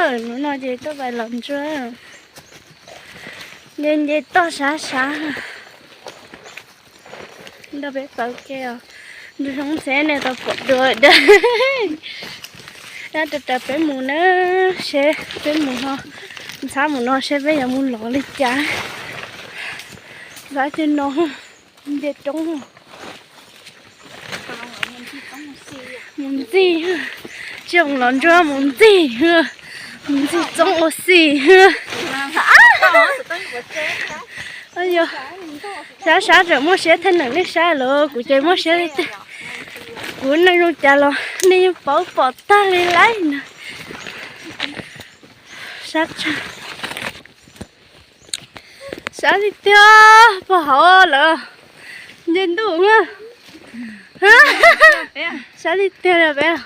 Hnub no ces tuaj pais los ntsuag, nce nce toj sab sab nrog peb pawg ke os. Ntsuag Xyoob Ntxheb nej tau pom dua dab. Dab raws raws peb mus na, seb peb mus no, ntxhab mus no seb peb yuav mus lov li cas. Ntxhab tiag no nce roob mus ntxig, tsis zoo los ntsuag mus ntxig, mus ntxig txoob ua si. Sab sab tseem muaj siab thaj neem nej saib los kuv ces muaj siab li tiag. Kuv neej zoo cas los nej yeej paub pom tag li lauj na. Sab, sab tiag tiag, puag hauv lawm, nce ntuj. Sab tiag tiag li peb.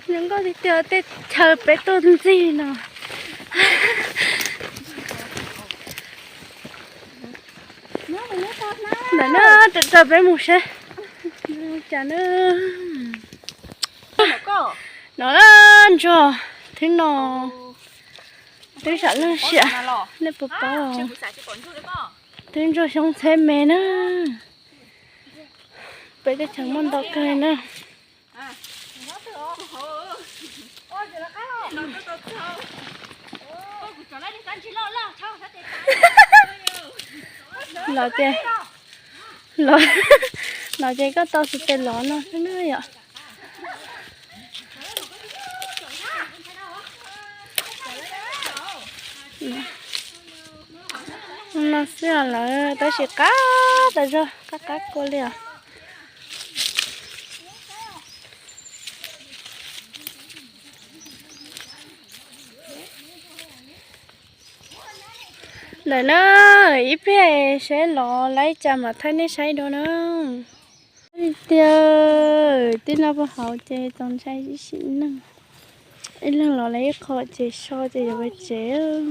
Zoo nkauj tiag tiag, tej chaw peb tuaj ntxig no. Ntawm no raws raws peb mus seb cas na. No ntsuag, thwb no, twb sam leej siam, nej puas paub? Twb ntsuag Xyoob Ntxheb me na. Peb teb chaws muaj ntau kawg na. Los ces, los, los ces koj tau xwb tes los no xwb na yom. No xwb os lawm, tab sis qab tas zog, qab qab kua li os. Lawm na, ib pliag seb los laib cas mam thaij nej saib dua na. Tiag, tib no puag hauv ces txaus ntshai ib sim neej. Ib leeg los lawv ib qho ces so ces yuav mus tsev.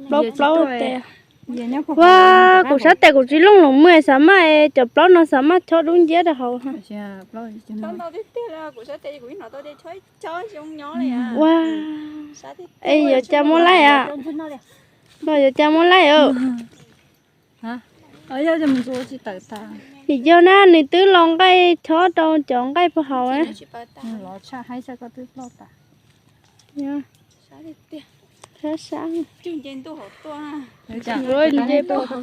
Plaub plaub tes. Ua, kuv sab tes kuv tsis looj los muaj xav maj, cov plaub no xav maj chob dub nciab rau hauv. Ua, es yuav cas muab laij a? Los yuav cas muab laij os? Nim yog na, nws twb los nqaij chob rau cov nqaij puag hauv. Sab sab. Nce puag hauv.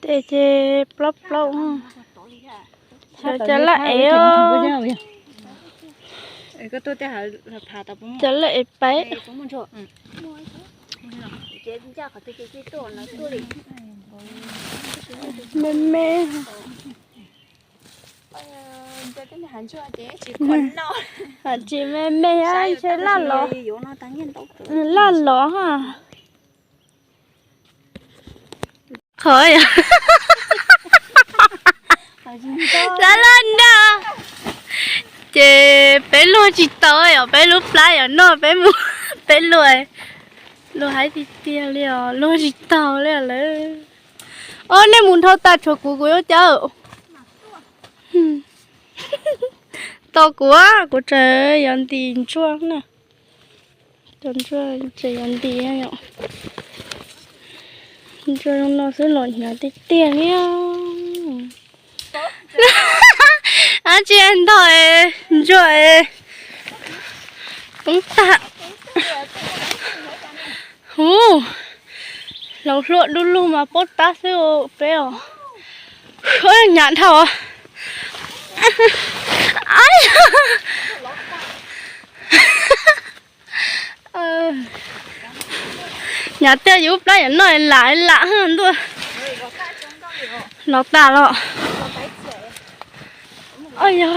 Tes ces plaub plaub. Cov laj ev os. Cov laj ev pais. Me me. Tsis me me, ntshe laj los, laj los ha. Qhov laj laj nag. Ces peb luag tsis tau yom, peb lub plab yom no peb mus, peb luag, luag haib tiag tiag li os, luag tsis tau li lawm. Os, nej mus dhau tas tshuav kuv, kuv yuav cas. Tos kuv, kuv tseem yuav ntim ntsuag na. Cov ntsuag tseem yuav ntim yom. Ntsuag zoo no xwb los hnyav tiag tiag li. Ab tsi ntog ntsuag poob tag. Huv, hlau hluaj dub lug mas paub tab xwb peb os. Hnyav dhau. Hnyav tiag, yus plab yam no lam lam ntuj. Los tas los. Yog.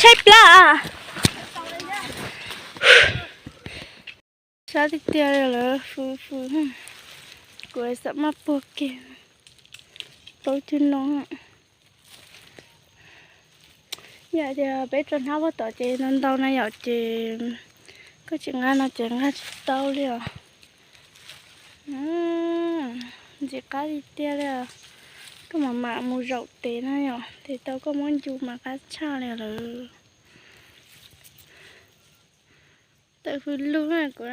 Tshaib plab. Sab tiag tiag li lawm, fwv fwv. Kuv xam maj puag kiag plaub cug no. Yog tias peb rau hnab puag tom ces ntau ntau na yom, ces koj tsis nqa no ces nqa tsis tau li os. Ntxim qab tiag tiag li os. Koj mam mam mus zaum tes na yom, tes tau koj muab ncu mas qab tshaj li lawm. Tawm hws lug na kuv.